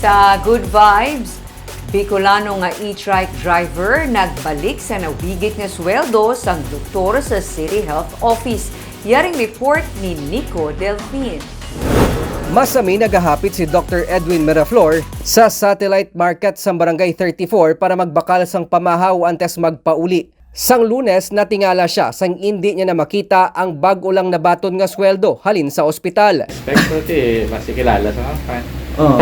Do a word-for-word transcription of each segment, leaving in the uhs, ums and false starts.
Sa Good Vibes, Bicolano nga e-trike driver nagbalik sa nawigit nga sweldo sang doktor sa City Health Office. Yaring report ni Nico Delfin. Masami nagahapit si Doctor Edwin Miraflor sa Satellite Market sang Barangay thirty-four para magbakal sang pamahaw antes magpauli. Sang Lunes, natingala siya sang indi niya na makita ang bag-o lang nabaton nga sweldo halin sa ospital. Expect ko ti mas kilala sa mga fan. Oo.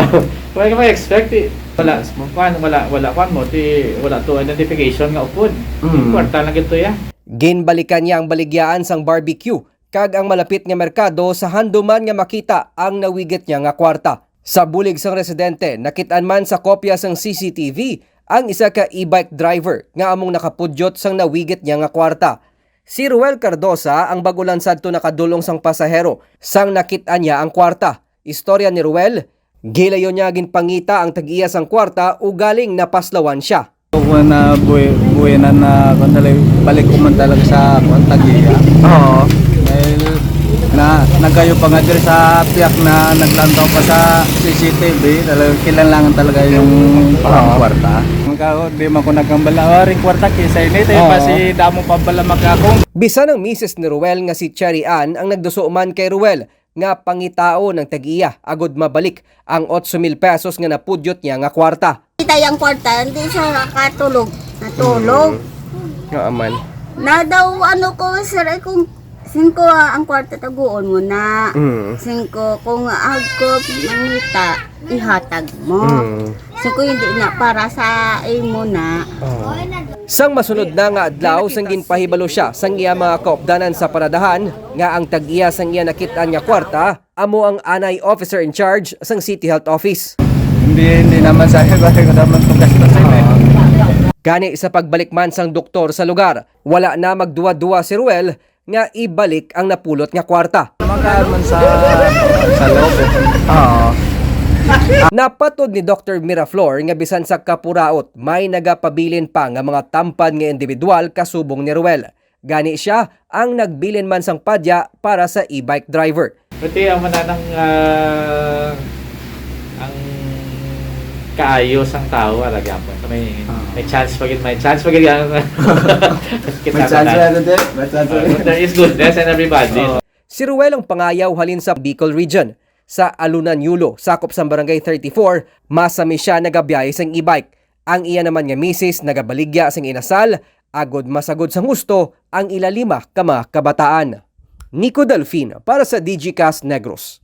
Wala ka ma-expect eh. Wala, kuan, wala, wala, kuan mo, ti, wala to identification nga upod. Mm. Kwarta lang gito ya. Ginbalikan niya ang baligyaan sang barbecue kag ang malapit nga merkado sa handuman nga makita ang nawigit niya nga kwarta. Sa bulig sang residente, nakit-an man sa kopya sang C C T V ang isa ka e-bike driver nga among nakapudyot sang nawigit niya nga kwarta. Si Ruel Cardosa ang bag-o lang sadto nakadul-ong sang pasahero sang nakit-an niya ang kwarta. Istorya ni Ruel, gilayon niya ginpangita ang tag-iya sang kwarta ugaling napaslawan siya. Kung na buhay, buhay na na kung talaga, balik ko man talaga sa kung tagiya. Oo. Dahil na nagayo pa nga diri sa piyak na naglantaw pa sa C C T V, talaga kinailangan talaga yung Oo. kwarta. Magkaho, di man ko nagkambala, oh, ring kwarta kisa ini, tayo pa Oo. si damo pa bala magkakong. Bisan ang misis ni Ruel nga si Cherry Ann ang nagduso man kay Ruel nga pangitaon ang tag-iya agod mabalik ang otso mil pesos nga napudyot niya nga kwarta. Kita yung kwarta, hindi siya nakatulog. Natulog. Nga aman. Na daw, ano ko, sir, ay kung singko ah, ang kwarta, taguon mo na. Mm. Singko, kung agkop, mangita, ihatag mo. Mm. Singko, hindi na, para sa imo na. Sang masunod na nga adlaw, sang ginpahibalo siya sang iya mga kaupdanan sa paradahan nga ang tag-iya sang iya nakit-an nga kwarta amo ang anay officer in charge sang City Health Office. Hindi, hindi naman sa akin, bakit ko naman pagkastos eh. Gani sa pagbalik man sang doktor sa lugar, wala na magduwa-duwa si Ruel nga ibalik ang napulot nga kwarta. Magkaon man sa, sa loob eh. Napatod ni Doctor Miraflor nga bisan sa kapuraot, may nagapabilin pa nga mga tampad nga individual kasubong ni Ruel. Gani siya ang nagbilin man sang padya para sa e-bike driver. Pati ang mananang ah, ang kaayo sang tao ara gyapon. So may may chance pa gid, may chance pa gid ang May chance na ito, Dep. May chance na. There is goodness in everybody. Si Ruel ang pangayaw halin sa Bicol Region. Sa Alunan, Yulo, sakop sang Barangay thirty-four, masami siya nagabiyahe sang e-bike. Ang iya naman nga misis nagabaligya sang inasal agod masagod sang husto ang ila lima ka mga kabataan. Nico Delfin para sa Digicast Negros.